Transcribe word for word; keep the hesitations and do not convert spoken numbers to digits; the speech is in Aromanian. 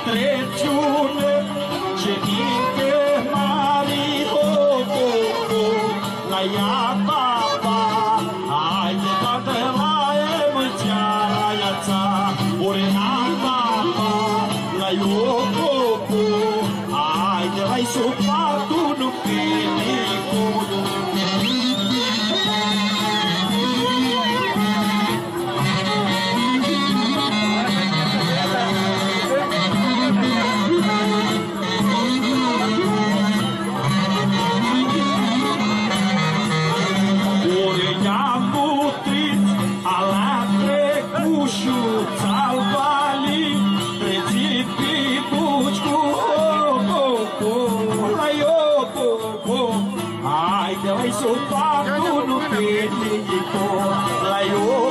Treciune, ce dinte mari, o, o, o, la ea, papa, haide, toatã la emãltseara, ia-ts-a, ori na, papa, la ea, o, o, o, haide, la-i supat un pitic. Ori ia mutrits, ala trecu shi-u tsalvali, tretsi pi buci cu, o, o, o, la ea, o, o, o. Haide, la-i supat un pitic, la ea, o,